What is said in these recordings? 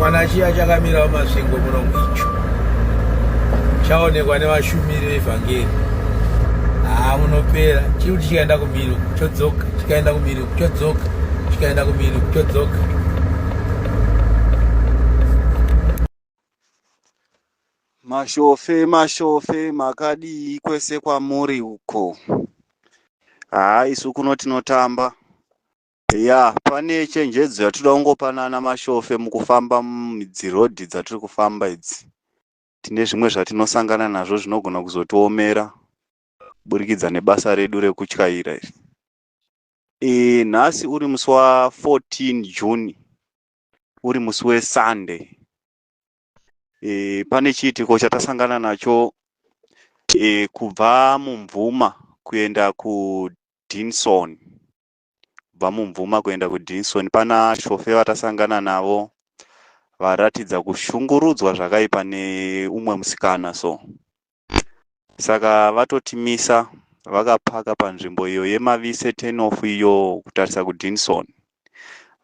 Chimwana chiya chakamira muMasvingo muno icho chaonekwa nevashumiri vevhangeri. Haa, munopera. Chiri kuti chikaenda kumhiri chodzoka, chikaenda kumhiri chodzoka, chikaenda kumhiri chodzoka. Mashofe mashofe makadii kwese kwamuri uko. Haa isu kuno tinotamba. Ya pane chenjedzo yatinoda kungopanana mashofe mukufamba mudzirodhi dzatiri kufamba idzi. Tine zvimwe zvatinosangana nazvo zvinogona kuzotiomera kuburikidza nebasa redu rekutyaira iri. E, nhasi uri musi wa 14 June uri musi weSunday. E, pane chiitiko chatasangana nacho e, kubva muMvuma kuenda kuDinson. Kubva muMvuma kuenda kuDinson pana shofe vatasangana navo varatidza kushungurudzwa zvakaipa neumwe musikana so. Saka vatotimisa vakapaka panzvimbo iyo yeMavise turn off iyo kutarisa kuDinson.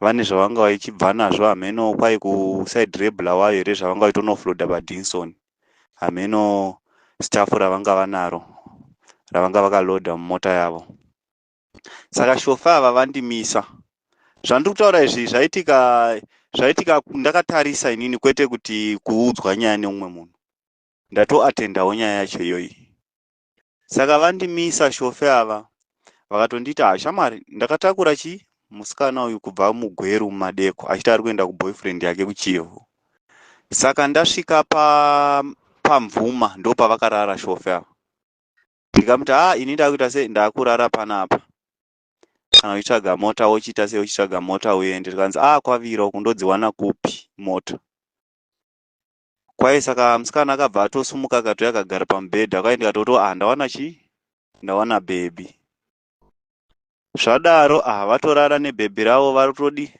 Vane zvavanga vachibva nazvo hameno kwai kuside reBulawayo here zvavanga vachitonoffloada paDinson. Hameno staff ravanga vanaro ravanga vakaloada mumota yavo. Saka shofa ava vandimisa. Zvandiri kutaura izvi zvaitika zvaitika ndakatarisa inini kwete kuti kuudzwa nyaya neumwe munhu. Ndatoatendawo nyaya yacho iyoyi. Saka vandimisa shofe ava vakatonditi ha shamwari ndakatakura chi musikana uyu kubva muGweru mumadeko achiti ari kuenda kuboyfriend yake kuChivhu. Saka ndasvika pa paMvuma ndopavakarara shofe ava. Ndikamuti ha ini ndakuita sei ndakurara panapa. Kana uchitsvaga mota wochiita sei uchitsvaga mota uende. Tikanzi a kwavira uku ndodziwana kupi mota. Kwai saka musikana akabva atosumuka akatouya akagara pamubhedha kwai ndikatoti ah ndawana chii ndawana bhebhi. Zvadaro ah vatorara nebhebhi ravo vatodi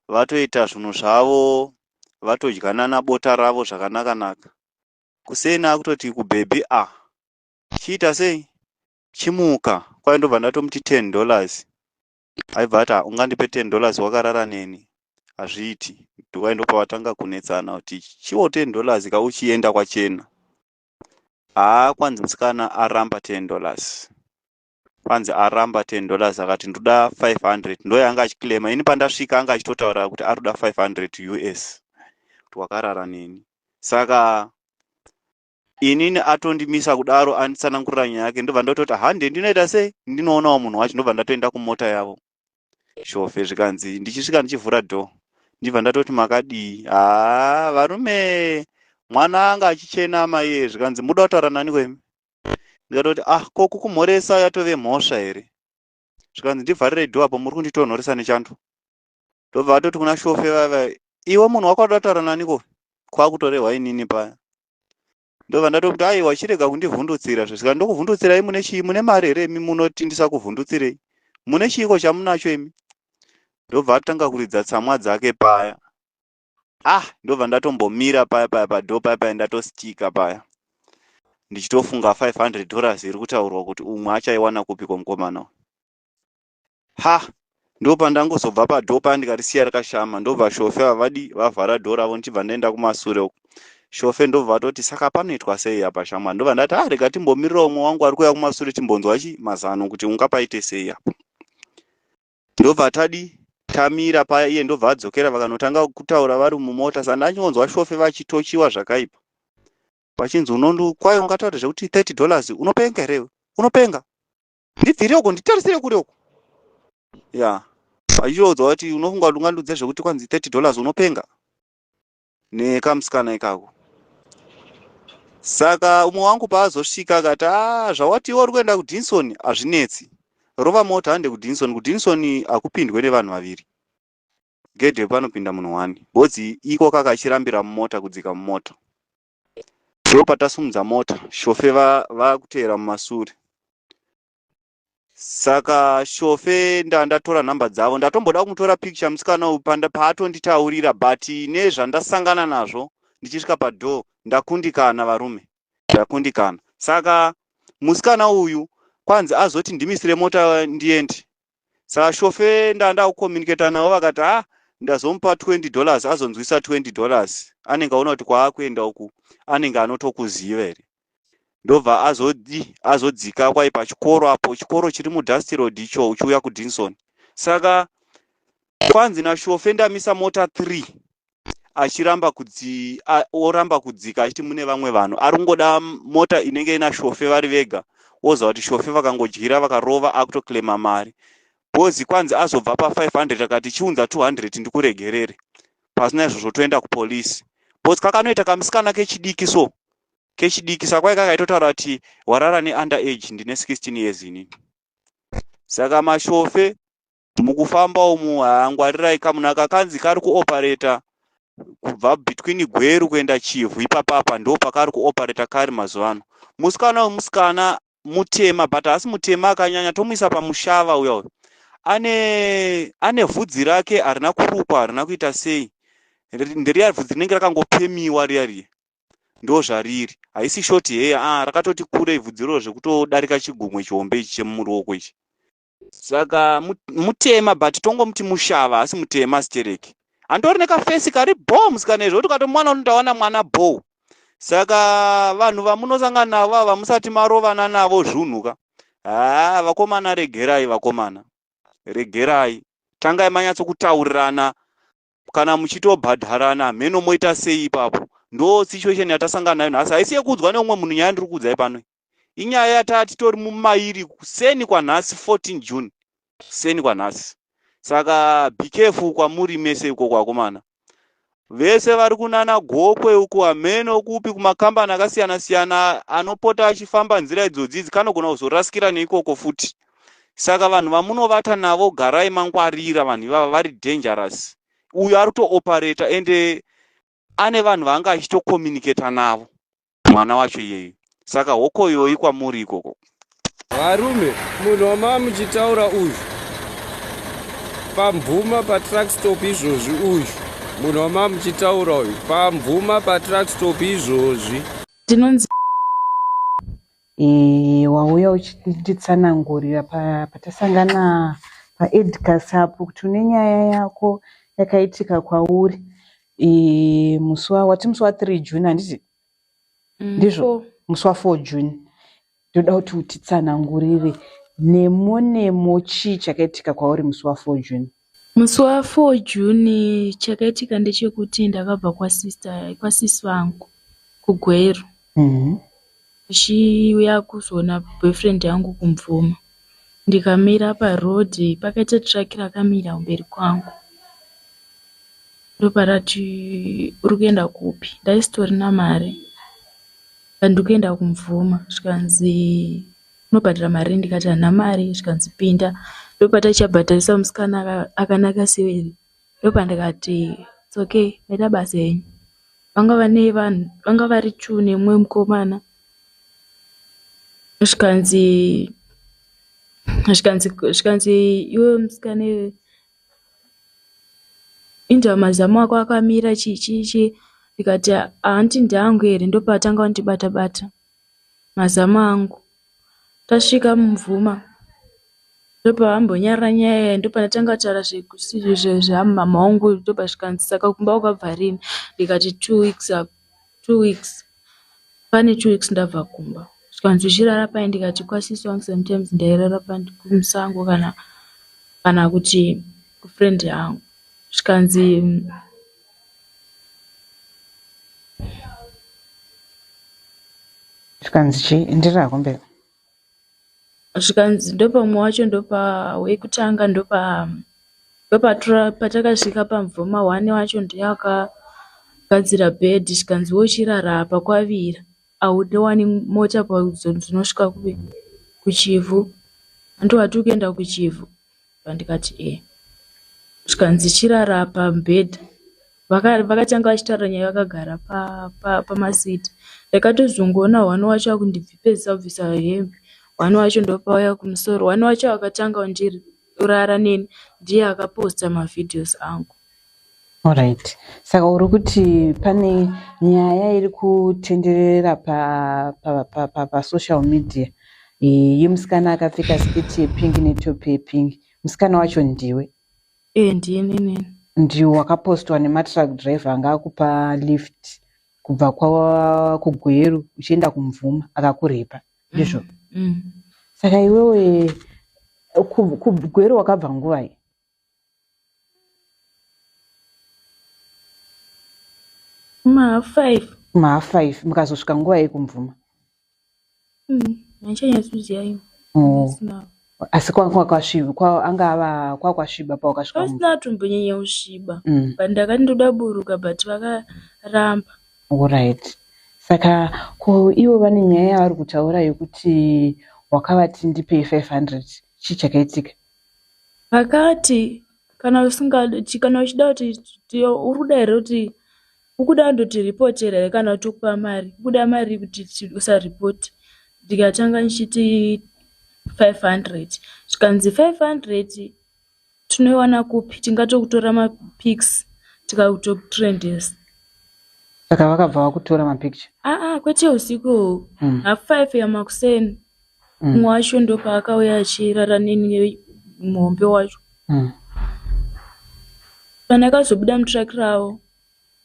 vatoita zvinhu zvavo vatodyanana bota ravo zvakanaka naka. Kuseni akutoti kubhebhi ah chiita sei chimuka kwai ndobva ndatomuti 10 dollars aibva ati ungandipe 10 dollars wakarara neni hazviiti kwai ndopavatanga kunetsana kuti chiwo 10 dollars ka uchienda kwachena haa kwanzi musikana aramba 10 dollars kwanzi aramba 10 dollars akati ndoda 500 ndoyanga achiclaima ini pandasvika anga achitotaura kuti ari kuda 500 US kuti wakarara neni saka inini atondimisa kudaro anditsanangurira nyaya yake ndobva ndototi hande ndinoita sei ndinoonawo munhu wacho ndobva ndatoenda kumota yavo shofe zvikanzi ndichisvika ndichivhura door ndibva ndatoti makadii haa varume mwana anga achichena iye zvikanzi muda kutaura nani kwemi ndikatoti ah ko kukumhoresa yatove mhosva here zvikanzi ndivharirei door apo muri kunditonhoresa nechando ndobva atoti kuna shofe vava iwe munhu wako adoda kutaura nani ko kwakutorehwa inini paya ndobva ndatokuti aiwa chirega kundivhundutsira zve ndokuvhundutsirai mune chii mune mari here imi munoti ndisakuvhundutsirei mune chiiko chamunacho imi ndobva atanga kuridza tsamwa dzake paya ah ndobva ndatombomira paya paya padoor paya paya ndatostika paya ndichitofunga 500 dollars iri kutaurwa kuti umwe achaiwana kupi komukomana ha ndopandangozobva padoor paya ndikarisiya rakashama ndobva shofe vavadi vavhara door ravo ndichibva ndaenda kumasure uko shofe ndobva vatoti saka panoitwa sei apa shamwari ndobva ndati ah rega timbomirira umwe wangu ari kuuya kumasure timbonzwa chi mazano kuti ungapaite sei apa ndobva tadi tamira paya iye ndobva adzokera vakanotanga kutaura vari mumota saka ndanyonzwa shofe vachitochiwa zvakaipa vachinzi unondu kwai ungataura zvekuti 30 dollars unopenga here unopenga ndibvire uko nditarisire kure uko ya vachitoudzwa kuti unofunga kuti ungandudze zvekuti kwanzi 30 dollars unopenga nekamusikana ikako saka umwe wangu paazosvika akati a zvawati iwe uri kuenda kuDinson hazvinetsi rova mota hande kuDinson kuDinson hakupindwe nevanhu vaviri gedhe panopinda munhu one bodzi iko kakachirambira mumota kudzika mumota ndo patasumudza mota shofe vakuteera mumasure saka shofe ndatora nhamba dzavo ndatomboda kumutora picture musikana uyu paatonditaurira but nezvandasangana nazvo ndichisvika padoor ndakundikana varume ndakundikana saka musikana uyu kwanzi azoti ndimisire mota ndiende saka shofe ndanda kucommunicata navo vakati ha ah, Ndazomupa 20 dollars azonzwisa 20 dollars anenge aona kuti kwaakuenda uku anenge anotokuziva here. Ndobva azodi azodzika kwai pachikoro apo chikoro chiri mudust road icho uchiuya kuDinson. Saka kwanzi nashofe ndamisa mota 3 achiramba kudzi oramba kudzika achiti mune vamwe vanhu ari kungoda mota inenge ina shofe vari vega woziva kuti shofe vakangodyira vakarova akutoclaima mari bhozi kwanzi azobva pa500 akati chiunza 200 ndikuregerere pasina izvozvo toenda kupolisi bhozi kakanoita kamusikana kechidiki so kechidiki saka kwai kakaitotaura kuti warara neunder age ndine 16 years inini saka mashofe mukufamba umu haangwarirai kamunhu aka kanzi kari kuopareta kubva between Gweru kuenda Chivhu ipapapa ndo pakari kuopareta kari mazuva ano. Musikana uyu musikana mutema but haasi mutema akanyanya tomuisa pamushava uya uyu. Ane ane vhudzi rake harina kurukwa harina kuita sei. Nderiya vhudzi rinenge rakangopemiwa riya riya. Ndozvariri. Haisi short hair ah rakatoti kurei vhudzi iroro zvekutodarika chigumwe chihombe ichi chemuruoko ichi. Saka mutema but tongomuti mushava asi mutema stereki. Andori nekafesi kari bho musikana izvo kuti ukatomuwana unotawana mwana bho. Saka vanhu vamunosangana navo ava musati marovana navo zvunhu ka. Haa vakomana regerai vakomana. Regerai. Tangai manyatsokutaurirana kana muchitobhadharana hameno moita sei ipapo. Ndo situation yatasangana nayo nhasi. Haisi yekuudzwa neumwe munhu nyaya ndiri kuudzai pano. Inyaya yataa titori mumairi kuseni kwanhasi 14 June. Kuseni kwanhasi. Saka be careful kwamuri mese ikoko akomana. Vese vari kunana Gokwe uko hameno kupi kumakambani akasiyana siyana anopota achifamba nzira idzodzi idzi kanogona kuzorasikira neikoko futi. Saka vanhu vamunovata navo garai mangwarira vanhu ivava vari dangerous. Uyo ari kutoopareta ende ane vanhu vaanga achitocommunicata navo. mwana wacho iyeyu saka hokoyoyi kwamuri ikoko. Varume munhu wamava muchitaura uyu pamvuma patruck stop izvozvi uyu munhu wamava muchitaura uyu pamvuma patruck stop izvozvi. Ndinonzi E, wauya uchinditsanangurira patasangana paEdgars apo kuti une nyaya yako yakaitika kwauri e, musi wa wati musi wa 3 June handiti? Ndizvo musi wa 4 June. Ndoda kuti utitsanangurire nemo nemo chii chakaitika kwauri musi wa 4 June. Musi wa 4 June chakaitika ndechekuti ndakabva kwasister kwasisi vangu kuGweru ndichiuya kuzoona boyfriend yangu kuMvuma. Ndikamira paroad pakaita truck rakamira kumberi kwangu. Ndoparati uri kuenda kupi ndaisitorina mari ndikati ndiri kuenda kuMvuma zvikanzi unobhadhara mari ndikati handina mari zvikanzi pinda ndopatachabhadharisa musikana akanaka sewe ndopandikati its okay maita basa henyu vanga vane vanhu vanga vari two nemumwe mukomana zvikanzi zvikanzi zvikanzi iwe musikana iwe Inzwa mazamu ako akamira chii chii chii ndikati hanti ndeangu here ndopaatanga kundibata bata mazamu angu. Tasvika mumvuma ndopavambonyarara nyaya iya ndopandatanga kutaura zvamhamha vangu ndopazvikanzi saka kumba wakabva rini ndikati 2 weeks pane 2 weeks ndabva kumba. Zvikanzi uchirara pai ndikati kwasisi vangu sometimes ndairara kumusango kana kuti kufriend yangu. Zvikanzi Zvikanzi chii? Enderera kumberi. Zvikanzi ndopamwe wacho ndopa wekutanga ndopa ndopatura patakasvika pamvuma one wacho ndiye akagadzira bhedhi zvikanzi wochirara apa kwavira haudowani mota dzinosvika kupi kuChivhu handowati ukuenda kuChivhu ndikati ee zvikanzi chirara pamubhedha vakatanga vachitaura nyaya vakagara pamasiti ndakatozongoona one wacho akundipedzisa kubvisa hembe one wacho ndopauya kumusoro one wacho akatanga kundirara neni ndiye akaposta mavideos angu. Alright. Saka uri kuti pane nyaya iri kutenderera pasocial media yemusikana akapfeka siketi yepink netop yepink. Musikana wacho ndiwe? Ee ndini inini. Ndiwo wakapostwa nematruck driver anga akupa lift kubva kwa kuGweru uchienda kuMvuma akakurepa ndizvo? Saka iwewe kuGweru wakabva nguvai? Kuma 5. Kuma 5 mukazosvika nguvai kuMvuma? Handichanyatsoziva ini. Oh. Asi kwanga kwasviba, kwa anga ava kwakwasviba pawakasvika. Pasina kutombonyanya kusviba. But ndakati ndoda buruka but vakaramba. Alright. Saka ko ivo vane nyaya yavari kutaura yekuti wakavati ndipei 500 chii chakaitika? Vakati kana usingadi kana uchida kuti uri kuda here kuti ukuda kundotiripotera here kana kuti tokupa mari ukuda mari kuti usaripoti ndikatanga ndichiti 500 zvikanzi 500 tinoiwana kupi tingatokutora mapics tikakutotrendesa. Saka vakabva vakutora mapicture? Aa kwete usiku half 5 yamakuseni mumwe wacho ndopaakauya achirara neni muhombe wacho. Pandakazobuda mutruck ravo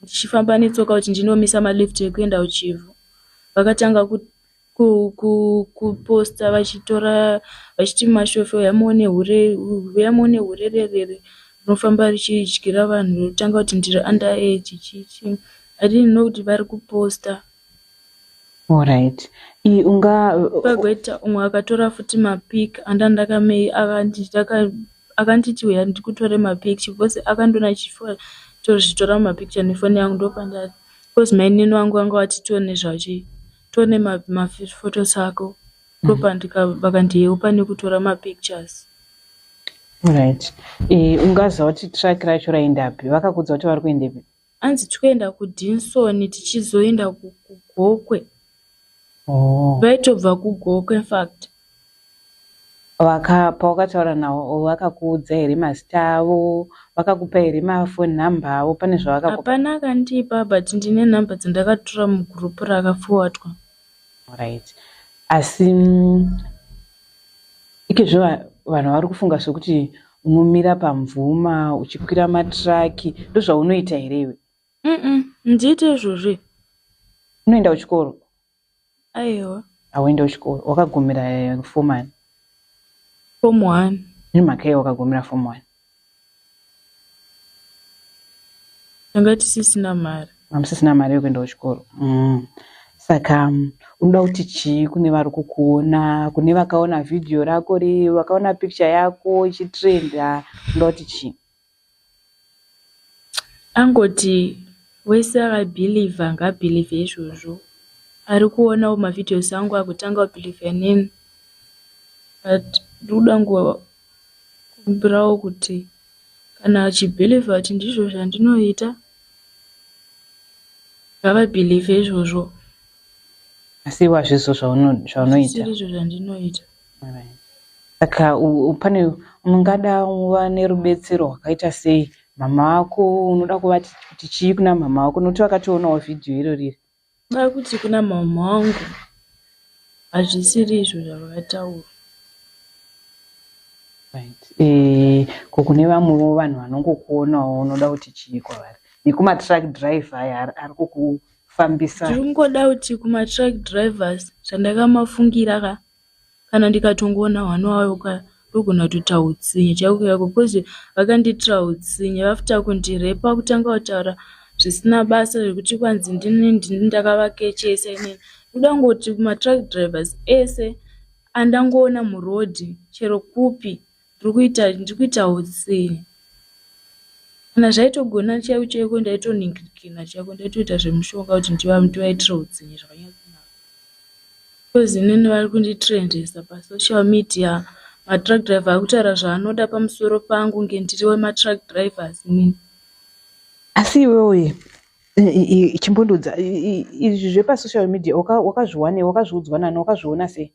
ndichifamba netsoka kuti ndinomisa malift ekuenda kuChivhu vakatanga kuposta vachitora vachiti mashofe uyai muone hure uyai muone hure rerere rinofamba richidyira vanhu rotanga kuti ndiri under age chii chii. I didn't know kuti vari kuposta. Alright. Unga Pagoita umwe akatora futi mapic akanditi uya ndikutore mapic because akandiona achitozvitora mapicture nefoni yangu ndopanda because mainini vangu vanga vati tione zvachi tione mafotos ako ndopa nekutora mapictures. Alright. Ungaziva kuti truck racho raendapi? Vakakuudza kuti vari kuendepi? Anzi tikuenda kuDinson tichizoenda kuGokwe. Oh. Vaitobva kuGokwe in fact. Pawakataura navo vakakuudza here mazita avo? Vakakupa here mafoni namba avo? Pane zvavakakupa? Hapana akandipa but ndine nhamba dzandakatora mugroup rakaforwardwa. Alright. Asi ikezvo vanhu vari kufunga sokuti unomira pamvuma uchikwira matiraki ndozvaunoita here iwe? Ndiite izvozvo. Unoenda kuchikoro? Aiwa. Hauendi kuchikoro. Wakagumira form one? Form 1. Nemhaka yei wakagumira form 1? Tanga tisisina mari. Hamusisina mari yekuenda kuchikoro. Saka unoda kuti chii kune vari kukuona, kune vakaona vhidhiyo rako vakaona picture yako ichitrenda, unoda kuti chii? Angoti wese akabhilivha ngaabhilivhe izvozvo. Ari kuonawo mavhidhios angu agotanga kubhilivha inini. But ndikuda kungokumbirawo kuti kana achibhilivha kuti ndizvo zvandinoita ngavabhilivhe izvozvo. Asi iwe hazvizvo zvaunoita? Hazvisiri zvandinoita. Saka pane ungada uva nerubetsero rwakaita sei? Mama vako unoda kuvati kuti chii kuna mama vako nokuti vakatoonawo vhidhiyo irori. Ndoda kuti kuna mama vangu hazvisiri izvo zvavakataura. Right. Ko kune vamwewo vanhu vanongokuonawo unoda kuti chii kwavari? Nekumatruck driver aya ari kukufambisa. Ndiri kungoda kuti kumatruck drivers zvandakamafungira ka kana ndikatongoona hwana wavo ka ndogona kutoita hutsinye chaiko chaiko because vakandiitira hutsinye vafuta kundirepa kutanga kutaura zvisina basa zvekuti kwanzi ndini ndakavakechesa inini. Ndoda kungoti kumatruck drivers ese andangoona murodhi chero kupi ndiri kuita hutsinye. Kana zvaitogona chaiko chaiko ndaitoningirikina chaiko ndaitoita zvemushonga kuti ndivaitire hutsinye zvakanyanya. Because inini vari kunditrendesa pasocial media matruck driver ari kutaura zvaanoda pamusoro pangu kunge ndiri wematruck drivers inini. Asi iwewe chimbondiudza izvi zvepasocial media wakazviwanei wakazviudzwa nani wakazviona sei?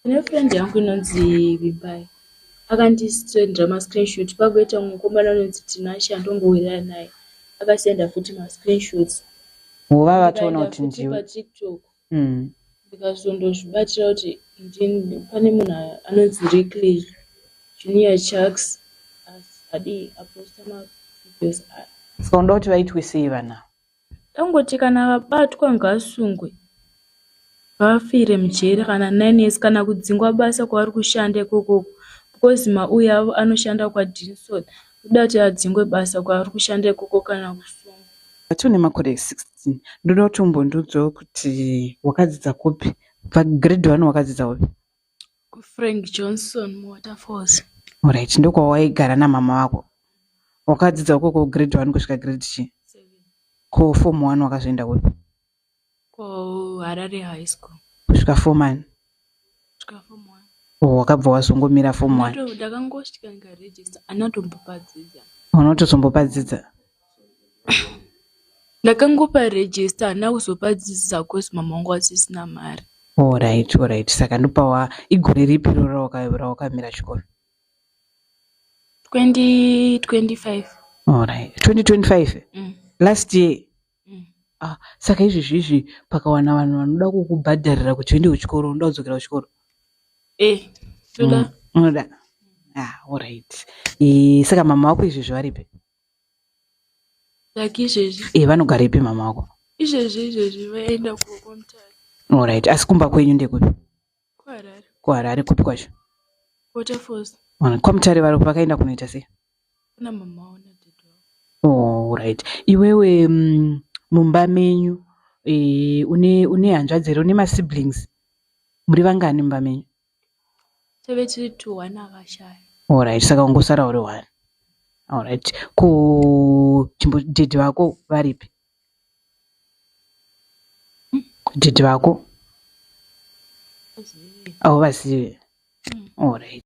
Ndine friend yangu inonzi Vimbai akandisendera mascreenshot pagoita mumwe mukomana anonzi Tinashe andongowirirana naye akasenda futi mascreenshots. Vova vatoona Ndikaenda kuti futi ndiwe. paTikTok ndikazondozvibatira kuti pane munhu anonzi Rickley Junior Chucks. adii aposta mavideos aya. Saka unoda kuti vaitwe sei vana ava? Dangoti kana vabatwa ngasungwe vafire mujeri kana 9 years kana kudzingwa basa kwavari kushanda ikokoko because mauya avo anoshanda kwaDinson kuda kuti adzingwe basa kwaari kushanda ikoko kana kusungwa. Wati une makore 16 ndoda kuti umbondiudzawo kuti wakadzidza kupi pagrade 1 wakadzidza kupi? KuFrank Johnson muWaterfalls. Alright, ndokwawaigara namama vako. Wakadzidza ukoko grade 1 kusvika grade chii? Ko form 1 wakazoenda kupi? KuHarare High School. Kusvika form 1? Kusvika form 1. Oh, wakabva wazongomira form 1. Ndakangosvika ndikaregister, handina kutombopadzidza. Unotozombopadzidza? Ndakangopa register handina kuzopadzidza cause mama vangu vasisina mari. Alright. Saka ndopawa igore ripi iroro rawakamira chikoro? 2025. Alright. 2025? Mm. Last year? Mm. Ah, saka izvezvi izvi pakawana vanhu vanoda kukubhadharira kuti uende kuchikoro, unoda kudzokera kuchikoro? Eh, toda. Unoda? Ah, alright. Saka mama vako izvezvi varipi? Like izvezvi. Vanogara ipi mama vako? Izvezvi vaenda kuKomutare. Alright. Asi kumba kwenyu ndekupi? KuHarare. KuHarare kupi kwacho? Waterfalls. Kwamutare vari vakaenda kunoita sei? Kuna mama vavo nadaddy vavo. Alright. Iwewe mumba menyu une hanzvadzi here, une masiblings? Muri vangani mumba menyu? Tave tiri 2, 1 akashaya. Alright, saka ungosara uri 1. Alright. Ko chimbo daddy vako varipi? Daddy vako? Vazivi. Hauvazivi? Mm. Alright.